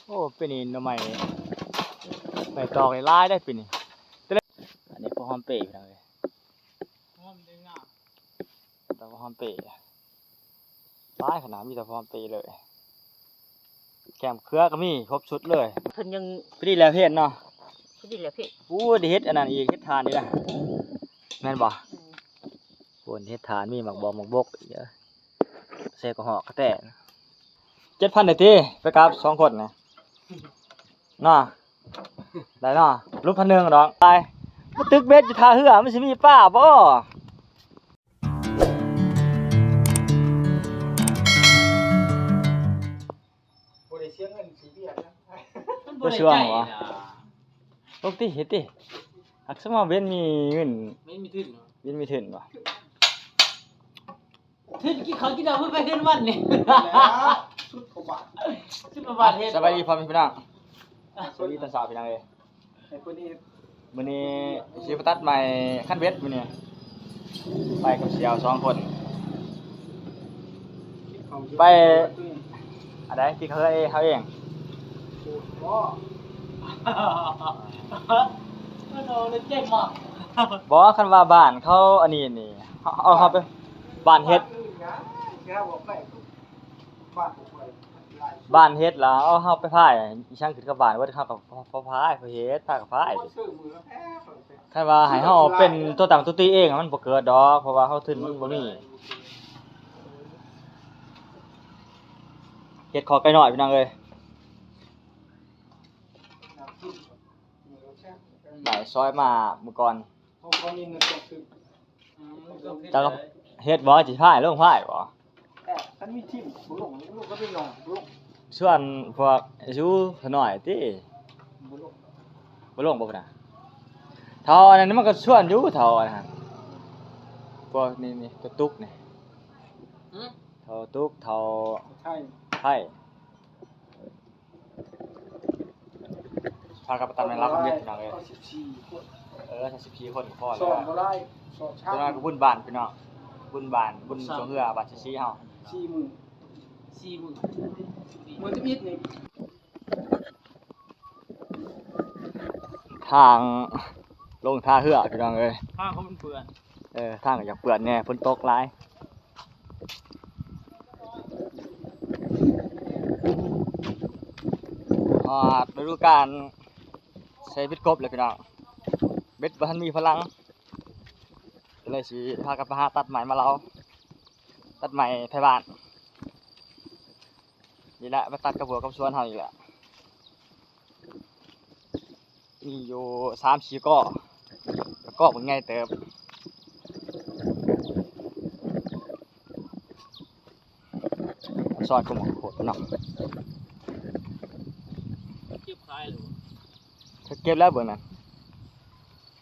ໂອ້ ປີນີ້ໜໍ່ໄມ້ ໄມ້ຕອກຫຼາຍເດ້ປີນີ້. ອັນນີ້ພໍຫອມເປພີ່ນ້ອງເອີຍ ຕອກພໍຫອມເປ ຫຼາຍຂະໜາດ ມີແຕ່ພໍຫອມເປເລີຍ. ແກມເຂືອກໍມີ ຄົບຊຸດເລີຍ. ເພິ່ນຍັງ ພໍດີແລ້ວເຮັດເນາະ ພໍດີແລ້ວເຮັດ. ໂອ້ ໄດ້ເຮັດອັນນັ້ນອີກ ເຮັດຖ່ານອີກນະ ແມ່ນບໍ່? ອືມ ໂອ້ ເຮັດຖ່ານ ມີໝາກບອກໝາກບົກອີກເດີ ໃສ່ກະຫອກກະແຕ ເຈັດພັນໄດ້ຕິ ໄປກັບສອງຄົນນະ ເນາະ ໄດ້ເນາະ ລົດພັນໜຶ່ງດອກ. ໄປ ມາຕຶກເບັດຢູ່ທ່າເຮືອ ມັນຊິມີປາບໍ່? ບໍ່ໄດ້ເສຍເງິນເສຍເວຍນະ ມັນບໍ່ໄດ້ໃຈນະ. ປົກຕິເຮັດຕິ ຫາກສະມາເວັນມີເງິນ ເວັນມີທຶນເນາະ ເວັນມີທຶນບໍ່? ຄືກິນເຂົ້າກິນນ້ຳເພິ່ນໄປເຮືອນວັນນີ້ ສຸດກວ່າບາດ ສຸດກວ່າບາດເຮັດ. ສະບາຍດີພໍ່ແມ່ພີ່ນ້ອງ ສະບາຍດີຕອນເຊົ້າພີ່ນ້ອງເອີຍ. ໃຫ້ເພິ່ນເຮັດ ມື້ນີ້ຊິໄປຕັດໄມ້ຄັນເບັດມື້ນີ້ ໄປກັບສ່ຽວສອງຄົນ ໄປ ອັນໃດ ທີ່ເຂົາເອີ້ນເຮົາເອງ ບໍ່ ມັນເອົາເຈັບມາ ບໍ່ ຄັນວ່າບ້ານເຂົາອັນນີ້ນີ້ ເຮົາ ເຮົາໄປບ້ານເຮັດ ບ້ານເຮັດລະເອົາເຮົາໄປພາຍ ອີ່ຫຍັງຂຶ້ນກັບບ້ານເບິດ ເຮົາກໍພໍພາຍ ພໍເຮັດ ພາກໍພາຍ. ຄັນວ່າໃຫ້ເຮົາເປັນຕົວຕັ້ງຕົວຕີເອງ ມັນບໍ່ເກີດດອກ ເພາະວ່າເຮົາທຶນມັນບໍ່ມີ ເຮັດຂໍໄກ່ນ້ອຍພີ່ນ້ອງເອີຍ ໄດ້ຊອຍມາມື້ກ່ອນ. ເຈົ້າເຮັດບໍ່? ຊິພາຍລົງພາຍບໍ່? ຄັນມີທີມບໍ່ລົງ ລູກກໍໄປນອນບໍ່ລົງ ຊວນພວກໄອ້ຊູເຖົ້ານ້ອຍຕິ ບໍ່ລົງ ບໍ່ລົງບໍ່ພຸ້ນນະ. ເຖົ້າອັນນັ້ນມັນກໍຊວນຢູ່ ເຖົ້າອັນນັ້ນ ພວກນີ້ ນີ້ ຕະຕຸກນີ້ ຫື ເຖົ້າຕຸກ ເຖົ້າໄທ ໄທ. ພາກັນໄປຕັດໄມ້ລາວຄັນເບັດພີ່ນ້ອງເອີຍ ເອົາສິບສີ່ຄົນ ເອີ ເອົາສິບສີ່ຄົນກໍພໍແລ້ວ ສ່ວນຫຼາຍ ສ່ວນຊ້າ ສ່ວນຫຼາຍກໍບຸນບ້ານພີ່ນ້ອງ ບຸນບ້ານ ບຸນຊ່ວງເຮືອບ້ານຊີຊີເຮົາ ສີ່ມື້ ສີ່ມື້ ມື້ທຳອິດນີ້ ທາງລົງທ່າເຮືອພີ່ນ້ອງເອີຍ ທາງກໍມັນເປື້ອນ ເອີ ທາງກໍຢາກເປື້ອນແດ່ ຝົນຕົກຫຼາຍ. ຮອດລະດູການໃສ່ເບັດກົບແລ້ວພີ່ນ້ອງ ເບັດບໍ່ທັນມີພະລັງ ເລີຍຊິພາກັນໄປຫາຕັດໄມ້ມາລາວ ຕັດໄມ້ໄທບ້ານນີ້ແຫຼະ ໄປຕັດກັບຫົວກັບສວນເຮົານີ້ແຫຼະ. ມີຢູ່ສາມສີ່ກໍ ກໍບັກໃຫຍ່ເຕີບ ຊອດກໍໝາກກະໂພດເນາະ ເກັບຂາຍແລ້ວບໍ່? ເກັບແລ້ວເບິ່ງນັ້ນ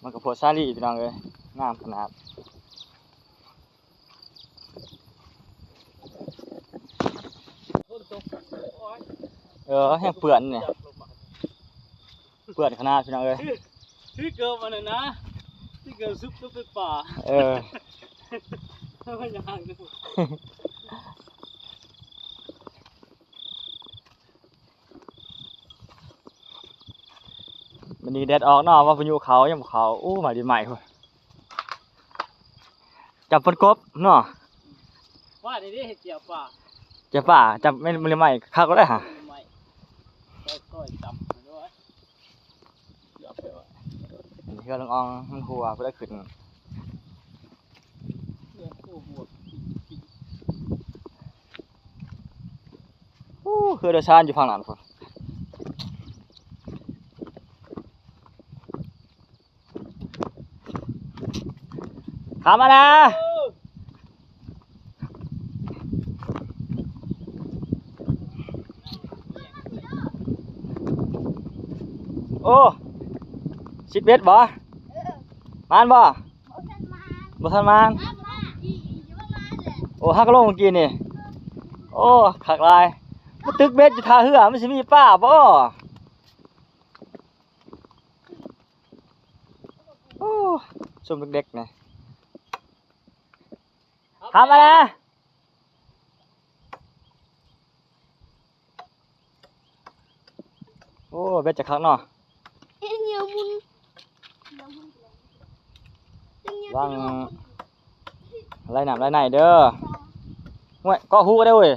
ໝາກກະໂພດສາລີພີ່ນ້ອງເອີຍ ງາມຂະໜາດ. ເອີ ແຮງເປື້ອນນີ້ ເປື້ອນຂະໜາດພີ່ນ້ອງເອີຍ ຖື ຖືເກີບອັນນັ້ນນະ ຖືເກີບສຸບຕົກເປັນປາ ເອີ ມັນຍ່າງ ມື້ນີ້ແດດອອກເນາະ ວ່າພາຍຸເຂົ້າ ຍັງບໍ່ເຂົ້າ ໂອ້ ໝາກດິນໄມ້ພຸ້ນ ຈັບຝົນກົບເນາະ ວ່ານີ້ເດ້ເຮັດເຈ້ຍປາ ເຈ້ຍປາ ຈັບແມ່ນມື້ໃໝ່ຄັກແລ້ວຫາ ມື້ໃໝ່ ຕ້ອຍໆ ຕຳ ເຮືອນອອງມັນຮົ່ວ ບໍ່ໄດ້ຂຶ້ນ ໂອ້ ເຮືອໂດຍສານຢູ່ຝັ່ງນັ້ນພຸ້ນ ຂ້າມມາແດ່ ໂອ້ ສິບເອັດບໍ່? ເອີ ມານບໍ່? ບໍ່ທັນມານ ບໍ່ທັນມານ ມາ ມາ ໂອ້ ຫາກໍລົງມື້ກີ້ນີ້ ໂອ້ ຄັກຫຼາຍ ມາຕຶກເບັດຢູ່ທ່າເຮືອ ມັນຊິມີປາບໍ່? ໂອ້ ຊຸມເດັກໆນີ້ ທຳອະໄລ? ໂອ້ ໂອ້ ເບັດຈະຄັກເນາະ ເອີ ໜຽວມຸນ ລະວັງໄຫຼນ້ຳໄຫຼໃນເດີ. ຫ້ວຍ ເກາະຫູກໍໄດ້ເວີຍ.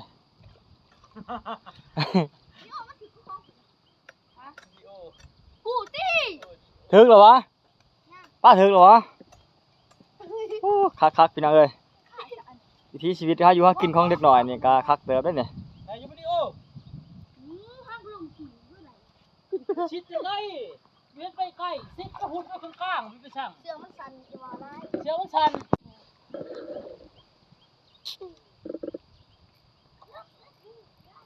ຫູຕິ ຖືກແລ້ວຫວາ? ປາ ຖືກແລ້ວຫວາ? ໂອ້ ຄັກໆ ພີ່ນ້ອງເອີຍ ວິຖີຊີວິດຫາຢູ່ຫາກິນຂອງເດັກນ້ອຍນີ້ກໍຄັກເຕີບເດ້ນີ້. ໄດ້ຢູ່ບໍ່ດີໂອ? ຊິດຈັ່ງໃດ? ເວນໄປໄກ ຊິດກະຫຸດໄປຂ້າງໆ ມັນໄປຊ່າງ. ເສືອມັນສັ່ນ ຢ່າວ່າຫຼາຍ ເສືອມັນສັ່ນ.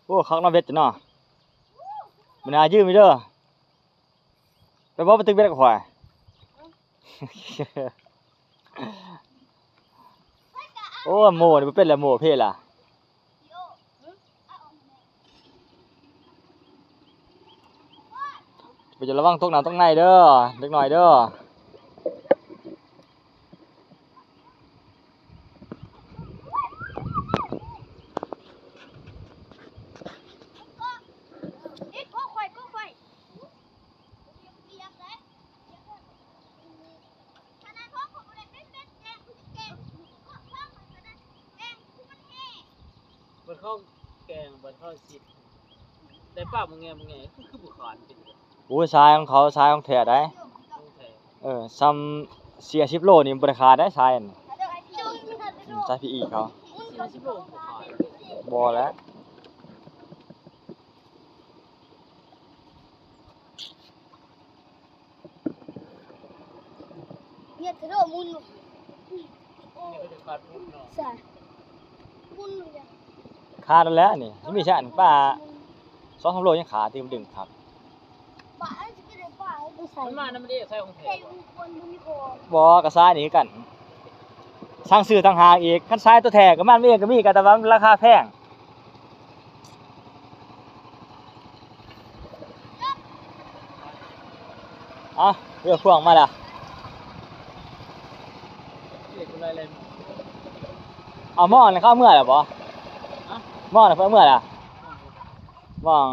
ໂອ້ ຄັກເນາະ ເບັດເນາະ. ມື້ໜ້າຢືມອີກເດີ. ໄປບໍ່ ໄປຕຶກເບັດກັບຂ້ອຍ. ໂອ້ ໂມ້ນີ້ບໍ່ເປັນແລ້ວ ໂມ້ເພລະ. ໄປ ຈະລະວັງຕົກນ້ຳຕົກໃນເດີ ເດັກນ້ອຍເດີ. ບັດເຂົາແກງ ບັດເຂົາຊິດ ໄດ້ປາບໍ່ແງ່ບໍ່ແງ່ ຄື ຄືບໍ່ຂານເປັນຈັ່ງໃດ? ໂອ້ຍ ຊາຍຂອງເຂົາ ຊາຍຂອງແທ້ໃດ. ຂອງແທ້. ເອີ ຊ່ຳສີ່ສິບໂລນີ້ບໍ່ໄດ້ຂາດໃດ ຊາຍອັນນີ້. ອືມ ຊາຍພີອີເຂົາ ສີ່ສິບໂລບໍ່ຂາດ. ບໍ່ແຫຼະ. ເຮັດເທາະໝຸນ ຂາດແລ້ວນີ້ ມີຊະອັນປາສອງສາມໂລຍັງຂາດ ທີ່ມັນດຶງຄັກ. ມັນມານຳເດ້ ຊາຍຂອງແທ້. ບໍ່ ກໍຊາຍນີ້ຄືກັນ ສັ່ງຊື້ຕ່າງຫາກອີກ. ຄັນຊາຍຕົວແທ້ກໍມານຳເອງກໍມີ ກໍແຕ່ວ່າມັນລາຄາແພງ. ເອົາ ເຮືອພວງມາລະ. ເອົາ ມອງນະ ເຂົາເມືອລະບໍ່? ຮະ? ມອງນະ ເພິ່ນເມືອລະ? ມອງ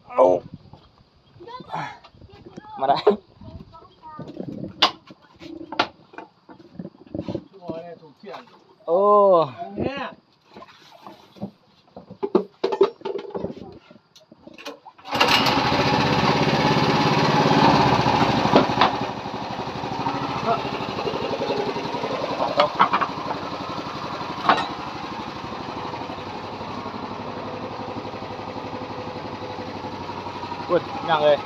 ເອົາ ມາໄດ້ ໂອ້ ພຸ້ນ ພີ່ນ້ອງເອີຍ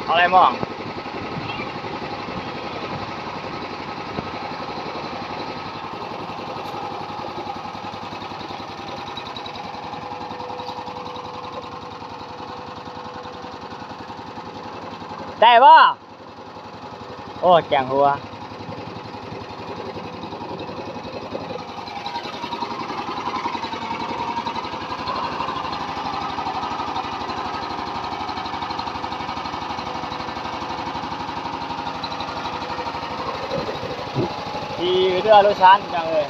ເອົາໄດ້ມອງ. ໄດ້ບໍ່? ໂອ້ ແກງຫົວ ຂີ່ເຮືອໂດຍສານ ພີ່ນ້ອງເອີຍ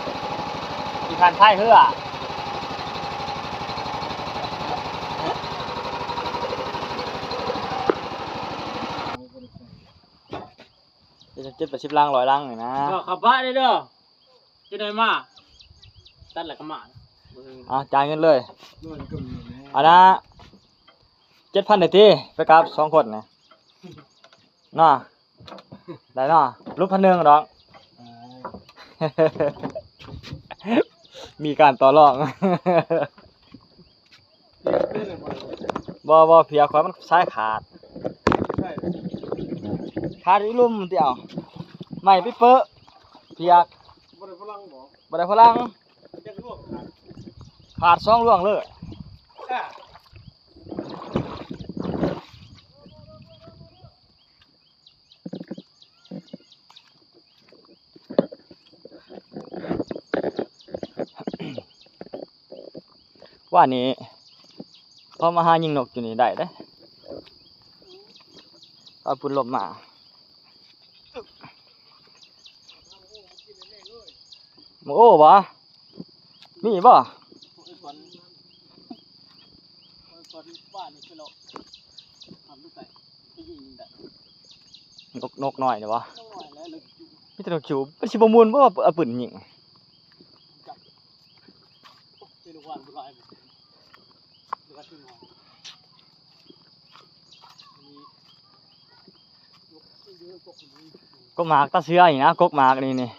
ຂີ່ຜ່ານທ້າຍເຮືອ. ເຈັດແປດສິບລັງ ຮ້ອຍລັງນີ້ນະ ເຂົ້າປະເດີ ເຈົ້າໄດ້ມາ ຕັດແລ້ວກໍມາ. ເອົາ ຈ່າຍເງິນເລີຍ ອັນນະ ເຈັດພັນໄດ້ຕິ ໄປກັບສອງຄົນນະ ເນາະ ໄດ້ເນາະ ຫຼຸດພັນໜຶ່ງດອກ ມີການຕໍ່ລອງ. ບໍ່ ບໍ່ ເພຍຂ້ອຍມັນສາຍຂາດ ຂາດອີ່ລຸ່ມຕິ ເອົາ ໄມ້ໄປເປິ ພຽກ ບໍ່ໄດ້ພະລັງບໍ່? ບໍ່ໄດ້ພະລັງ ຈັກລວງຂາດ ຂາດສອງລວງເລີຍ. ວານນີ້ເຂົາມາຫາຍິງນົກຢູ່ນີ້ໄດ້ເດ້ ເອົາປຸ້ນລົມມາ. ໝາກໂອບໍ່? ມີບໍ່? ນກ ນົກນ້ອຍນີ້ບໍ່? ມີແຕ່ນົກຄິວ. ມັນຊິບໍ່ມ່ວນບໍ່ ເອົາປືນຍິງ? ກົກໝາກຕາເສືອນີ້ນະ ກົກໝາກນີ້ນີ້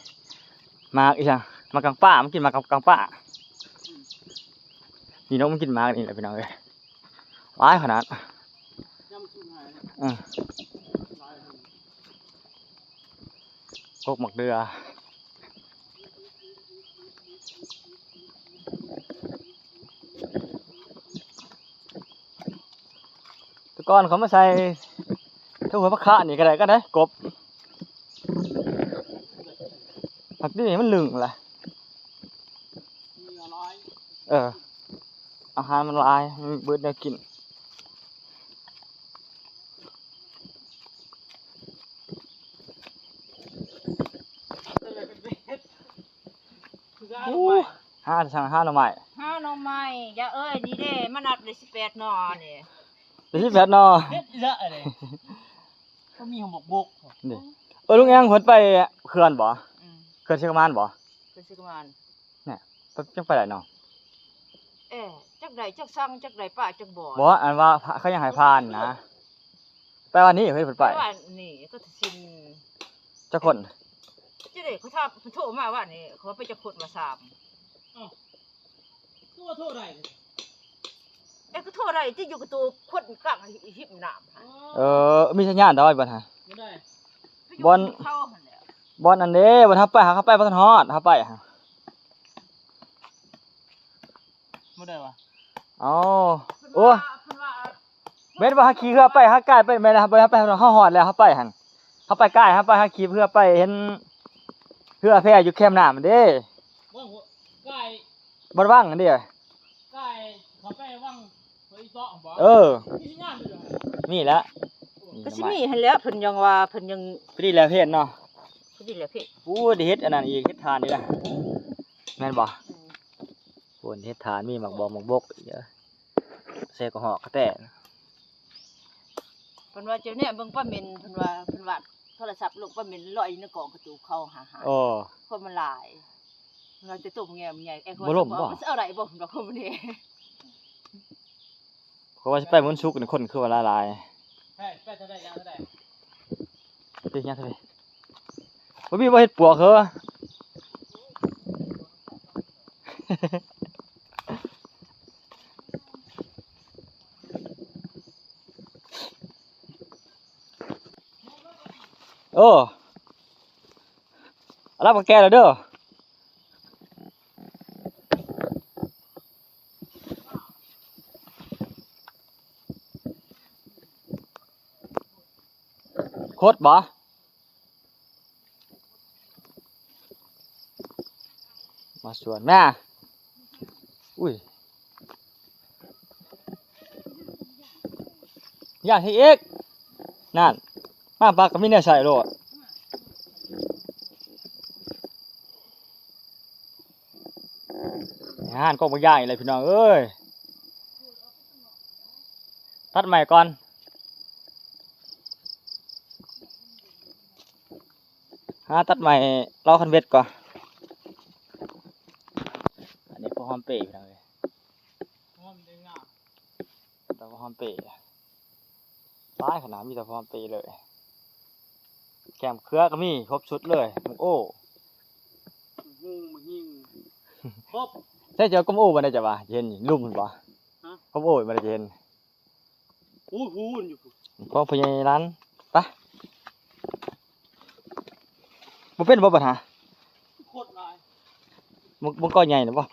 ໝາກອີຫຍັງ ໝາກກາງປ່າ ມັນກິນໝາກກາງ ກາງປ່າ ນີ້ເນາະ ມັນກິນໝາກນີ້ແຫຼະ ພີ່ນ້ອງເອີຍ ຫຼາຍຂະໜາດ ເອີ. ກົກໝາກເດືອ ແຕ່ກ່ອນເຂົາມາໃສ່ແຖວຫ້ວຍພະຄະນີ້ກໍໄດ້ ກໍໄດ້ກົບ ພັກນີ້ມັນລຶ້ງລະ ເອີ ອາຫານມັນຫຼາຍ ມັນເບິດແນວກິນ. ຫາ ຫາໜໍ່ໄມ້ ຫາໜໍ່ໄມ້ ຢ່າເອີຍ ນີ້ເດ້ ມັນນັບໄດ້ສິບແປດໜໍ່ນີ້ ໄດ້ສິບແປດໜໍ່ ເຮັດອີ່ຫຍັງອັນນີ້ ກໍມີຫອມບັກບົກນີ້ ເອີ ລຸງແອງເພິ່ນໄປເຂື່ອນບໍ່? ອືມ ເຂື່ອນເຊກະມານບໍ່? ເຂື່ອນເຊກະມານ ແນ່ ເພິ່ນຈັ່ງໄປໄດ້ເນາະ ເອີ ຈັກໄດ້ຈັກສັງ ຈັກໄດ້ປາຈັກບໍ່ ບໍ່ ອັນວ່າເຂົາຍັງໃຫ້ຜ່ານນະ ໄປວັນນີ້ເຮີ້ຍ ເພິ່ນໄປ ໄປວັນນີ້ກໍຊິນ ຈັກຄົນ? ຈະໄດ້ ເຂົາຖາມ ເພິ່ນໂທມາວານນີ້ ເຂົາວ່າໄປຈັກຄົນວ່າ ສາມ ອ້າວ ຄືວ່າໂທໄດ້ ເອີ ກໍໂທໄດ້ຕິ ຢູ່ກັບໂຕຄົນກາງຮິມນ້ຳຫັ້ນ ເອີ ມີສັນຍານດອກບ່ອນຫັ້ນ ບໍ່ໄດ້ ບ່ອນ ເຂົາຫັ້ນແຫຼະ ບ່ອນອັນເດ້ ບ່ອນເຮົາໄປ ເຮົາໄປບໍ່ທັນຮອດ ເຮົາໄປ ບໍ່ໄດ້ວ່າ ເອົ້າ ໂອ້ ເພິ່ນວ່າ ເພິ່ນວ່າ ແມ່ນວ່າເຮົາຂີ່ເຮືອໄປ ເຮົາກາຍໄປ ແມ່ນ ເຮົາໄປ ເຮົາໄປ ເຮົາຮອດແລ້ວ ເຮົາໄປຫັ້ນ ເຮົາໄປກາຍ ເຮົາໄປ ເຮົາຂີ່ເຮືອໄປ ເຫັນເຮືອແພຢູ່ແຄມນ້ຳຫັ້ນເດ້ ກາຍ ບ່ອນວັງຫັ້ນເດ້ ກາຍເຂົ້າໄປວັງ ເອີ ມີແລ້ວ ກໍຊິມີຫັ້ນແຫຼະ ເພິ່ນຍັງວ່າ ເພິ່ນຍັງ ພໍດີແລ້ວເພດເນາະ ພໍດີແລ້ວເພດ ໂອ້ ໄດ້ເຮັດອັນນັ້ນອີກ ເຮັດຖ່ານນີ້ລະ ແມ່ນບໍ່? ອືມ ໂອ້ ເຮັດຖ່ານ ມີໝາກບອກໝາກບົກ ເອີ ໃສ່ກະຫອກກະແຕ ເພິ່ນວ່າເຈົ້າແນມເບິ່ງປາເໝັນ ເພິ່ນວ່າ ເພິ່ນວ່າໂທລະສັບລົງ ປາເໝັນລອຍຢູ່ໃນກອງກະຕູເຂົາ ຫາໆ ໂອ້ ຄົນມັນຫຼາຍ ເພິ່ນວ່າຈະຕົ້ມແງວໃຫຍ່ ແອ ບໍ່ລົມບໍ່ ມັນຊິເອົາໄດ້ບໍ່ ເພິ່ນວ່າຄົນນີ້ ເພາະວ່າຊິໄປມື້ວັນສຸກນີ້ຄົນຄືວ່າຫຼາຍໆ ເອີ ໄປເທົ່າໃດ ເອົາເທົ່າໃດ ເຮັດຫຍັງເທົ່າໃດ ບໍ່ມີ ບໍ່ເຮັດປວກເຮີ ໂອ້ ລາວກໍແກ່ແລ້ວເດີ ຄົດບໍ່? ມາສວນ ມາ ອຸ້ຍ ຢ່າງທີ່ອີກ ນັ້ນ ມາປາກກໍມີແນວໃສ່ໂລດ ຫານກອງບັກຢ່າງອີກແລ້ວ ພີ່ນ້ອງເອີຍ ຕັດໄມ້ກ່ອນ. ຫາຕັດໄມ້ເລົາຄັນເບັດກ່ອນ ອັນນີ້ພໍຫອມເປ ພີ່ນ້ອງເອີຍ ຫອມໄດ້ງາມ ແຕ່ພໍຫອມເປ ຫຼາຍຂະໜາດ ມີແຕ່ພໍຫອມເປເລີຍ ແກ້ມເຂືອກໍມີ ຄົບຊຸດເລີຍ ໝາກໂອ້ ໝາກຫຸ່ງ ໝາກຫິ່ງ ຄົບ ໃສ່ເຈົ້າກົມໂອ້ບໍ່ໄດ້ ເຈົ້າວ່າເຫັນ ລຸ່ມພຸ້ນບໍ່? ຮະ ກົມໂອ້ບໍ່ໄດ້ເຫັນ ໂອ້ຍ ພຸ້ນຢູ່ພຸ້ນ ຂອງພໍ່ໃຫຍ່ລັນ ໄປ ບໍ່ເປັນບໍ່ບັນຫາ ໂຄດຫຼາຍ ມັນ ມັນກໍໃຫຍ່ນະບໍ່? ເ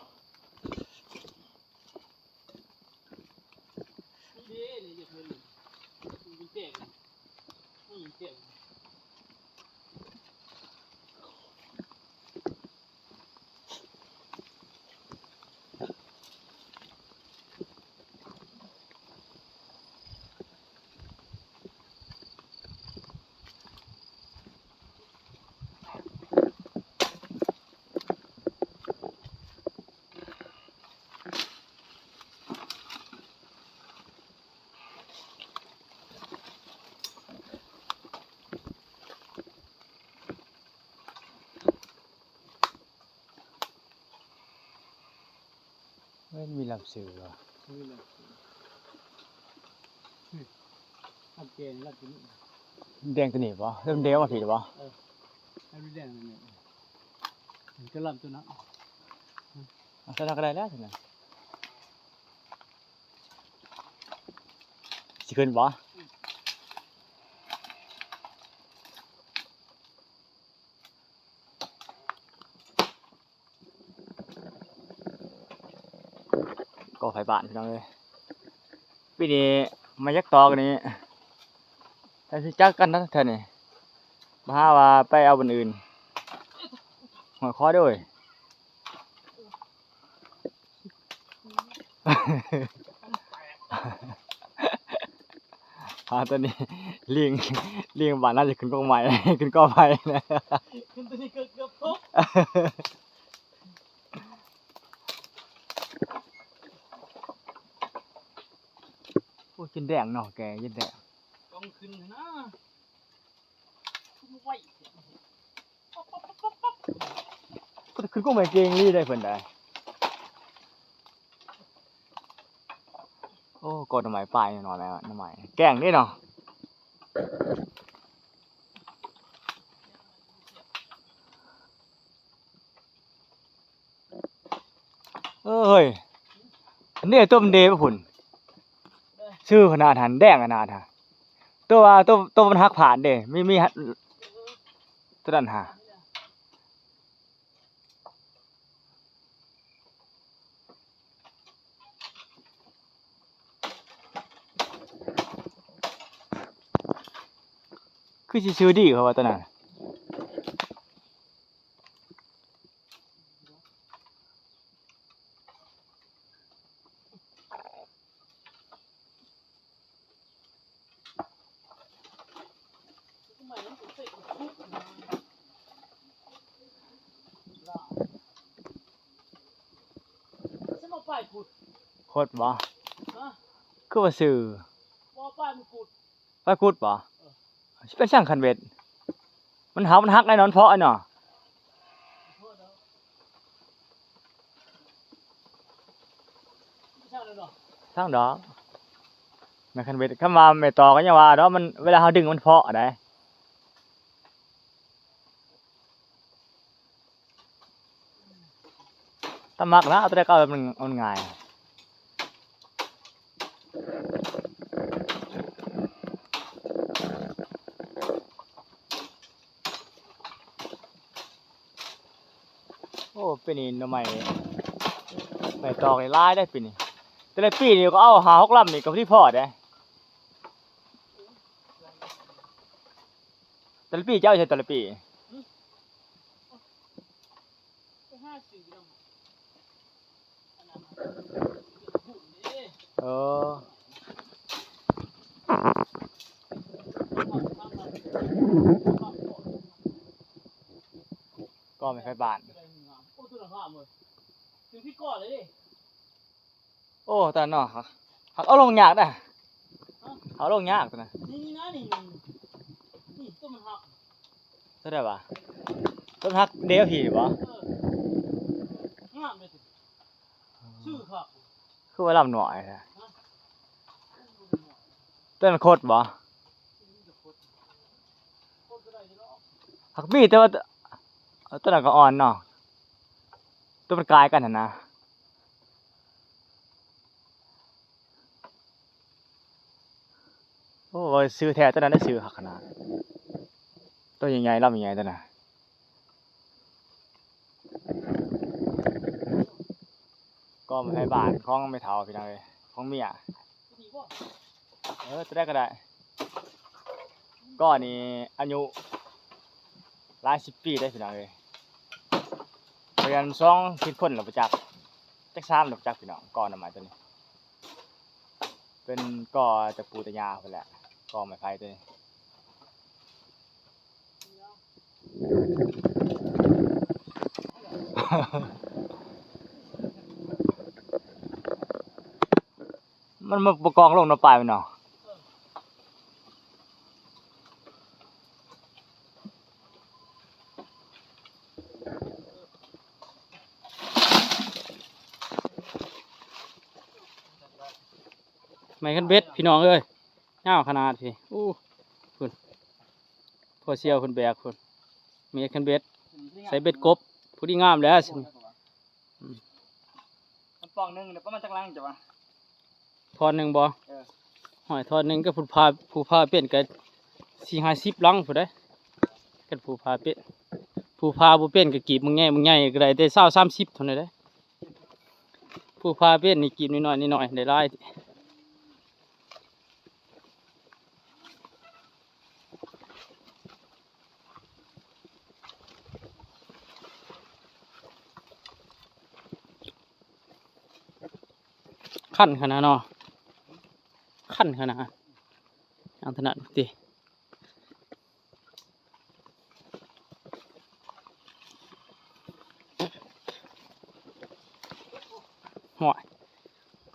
ມີລຳຊື່ບໍ່? ມີລຳຊື່. ອືມ ອັນແກ່ລຳຕົວນີ້ ແດງຕົວນີ້ບໍ່? ເລີ່ມແດງມາພີ້ບໍ່? ເອີ ອັນແດງນີ້ ມັນກໍລຳຕົວນັ້ນ ເອົາຊັ້ນກໍໄດ້ແລ້ວຊັ້ນນະ. ຊິຂຶ້ນບໍ່? ກໍໄຟບ້ານພີ່ນ້ອງເອີຍ. ປີນີ້ມາຈັກຕອກນີ້ ແຕ່ຊິຈັກກັນນະແຖວນີ້ ມາຫາວ່າໄປເອົາບ່ອນອື່ນ. ຫ້ອຍຄໍເດີ້. ອ່າ ຕອນນີ້ລີງ ລີງບ້ານເຮົາຈະຂຶ້ນກົກໄມ້ ຂຶ້ນກໍໄຜ່ ຂຶ້ນຕົວນີ້ເກືອບໆຕົກ. ໂອ້ຍ ກິນແດງເນາະ ແກກິນແດງ ຕ້ອງຂຶ້ນນະ. ຂຶ້ນກົກໄມ້ເກັ່ງອີ່ຫຼີໄດ໋ເພິ່ນໄດ໋. ໂອ້ ກໍໜໍ່ໄມ້ປາຍໜ້ອຍແລ້ວ ໜໍ່ໄມ້ແກງເດ້ເນາະ. ເອີຍ ອັນນີ້ຕົວມັນເດໄປພຸ້ນ ຊື່ຂະໜາດຫັ້ນ ແດງຂະໜາດຫັ້ນ. ຕົວວ່າ ຕົວ ຕົວມັນຫັກພາດເດ້ ມີ ມີ ຕົວນັ້ນຫາ ຄືຊິຊື່ດີເຂົາວ່າຕົວນັ້ນ. ຄົດບໍ່? ຄືວ່າຊື່ ປາກຸດບໍ່? ເອີ ຊິເປັນຫຍັງຄັນເບັດ ມັນຫັກ ມັນຫັກແນ່ນອນເພາະເນາະ. ຊ່າງດອກ ແມ່ນຄັນເບັດ ຄຳວ່າແມ່ຕອກກໍຍັງວ່າດອກ ມັນ ເວລາເຮົາດຶງມັນເພາະໄດ໋. ຕາມັກລະ ເອົາຕົວໃດກໍເອົາ ມັນ ມັນງ່າຍ. ໂອ້ ປີນີ້ໜໍ່ໄມ້ ໄມ້ຕອກນີ້ຫຼາຍເດ້ປີນີ້ ແຕ່ລະປີນີ້ກໍເອົາຫ້າຫົກລຳນີ້ກໍພໍດີພໍໄດ໋. ແຕ່ລະປີເຈົ້າເຮັດແຕ່ລະປີ? ໄປຫາຊື້ນຳ ເອີ ກໍໄມ້ໄຟບ້ານ. ໂອ້ ຕົວນັ້ນງາມເວີຍ ຖືກພິດກໍເລີຍເດ້. ໂອ້ ຕາເນາະ ຫາກເອົາລົງຍາກນະ ຫາກເອົາລົງຍາກຕານະ. ນີ້ນະ ນີ້ ນີ້ ນີ້ ຕົວມັນຫັກ ຕົວໃດວະ? ຕົວມັນຫັກເດວພີ້ບໍ່? ເອີ ງາມເດ້ ຊື່ຄັກ ຄືວ່າລຳນ້ອຍແທ້. ຮະ? ຕົວນັ້ນຄົດບໍ່? ຫັກມີແຕ່ວ່າ ຕົວນັ້ນກໍອ່ອນເນາະ ຕົວມັນກາຍກັນຫັ້ນນະ. ໂອ້ ວ່າຊື່ແທ້ຕົວນັ້ນໄດ້ ຊື່ຄັກຂະໜາດ ຕົວໃຫຍ່ໆ ລຳໃຫຍ່ຕົວນັ້ນ. ກໍໄມ້ໄຟບ້ານຂອງແມ່ເຖົ້າພີ່ນ້ອງເອີຍ ຂອງເມຍ. ເອີ ຕົວໃດກໍໄດ້ ກໍນີ້ອາຍຸຫຼາຍສິບປີເດ້ພີ່ນ້ອງເອີຍ. ປະມານສອງສາມຄົນແລ້ວບໍ່ຈັກ ຈັກສາມແລ້ວບໍ່ຈັກພີ່ນ້ອງ. ກໍໜໍ່ໄມ້ຕົວນີ້ ເປັນກໍແຕ່ປູ່ແຕ່ຍ່າພຸ້ນແຫຼະ ກໍໄມ້ໄຜ່ຕົວນີ້. ມັນມາປະກອງລົງເນາະ ປາຍມັນເນາະ. ໄມ້ຄັນເບັດພີ່ນ້ອງເອີຍ ຍາວຂະໜາດພີ້. ໂອ້ ພຸ້ນ ພໍ່ສ່ຽວເພິ່ນແບກພຸ້ນ ໄມ້ຄັນເບັດ ໃສ່ເບັດກົບ ພໍດີງາມແລ້ວຊັ້ນ. ອືມ ມັນປ່ອງໜຶ່ງປະມານຈັກຫຼັງເຈົ້າວ່າ? ທ່ອນໜຶ່ງບໍ່? ເອີ ຫ້ອຍ ທ່ອນໜຶ່ງກໍຜູ້ພາ ຜູ້ພາເປັນກໍສີ່ຫ້າສິບຫຼັງພຸ້ນເດ້. ຄັນຜູ້ພາເປັນ ຜູ້ພາບໍ່ເປັນກໍກີບບັກໃຫຍ່ ບັກໃຫຍ່ກໍໄດ້ແຕ່ຊາວສາມສິບເທົ່ານັ້ນເດ້. ຜູ້ພາເປັນນີ້ກີບນ້ອຍໆ ນ້ອຍໆ ໄດ້ຫຼາຍ. ຄັນຂະໜາດເນາະ ຄັນຂະໜາດ. ອັນຖະໜັດຕິ ຫ້ອຍ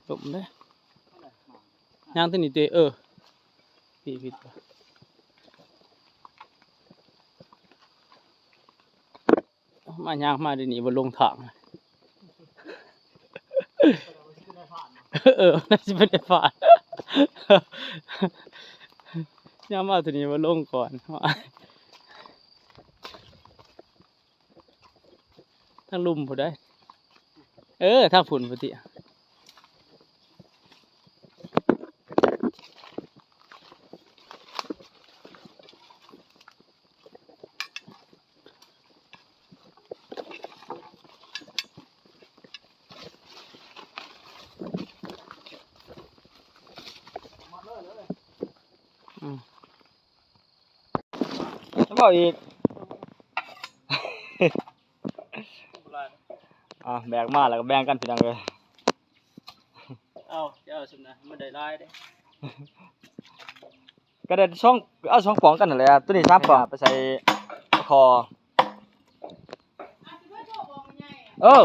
ລົມເດ້. ຍ່າງຕົວນີ້ຕິ ເອີ ຜິດ ຜິດ. ມາ ຍ່າງມາເດນີ້ບໍ່ລົງທາງ. ເອີ ໜ້າຊິເປັນໄອ້ຝາດ ຍ່າງມາໂຕນີ້ບໍ່ລົງກ່ອນ. ທາງລຸ່ມພຸ້ນໃດ໋. ເອີ ທາງພຸ້ນພຸ້ນຕິ. ອືມ ເວົ້າອີກ. ອ່າ ແບກມາແລ້ວກໍແບ່ງກັນ ພີ່ນ້ອງເອີຍ. ເອົາ ເຈົ້າ ເອົາຊຳນະ ມັນໄດ້ຫຼາຍເດ້. ກໍໄດ້ສອງ ເອົາສອງປ່ອງກັນຫັ້ນແຫຼະ ໂຕນີ້ສາມປ່ອງ ໄປໃສ່ຄໍ. ເອີ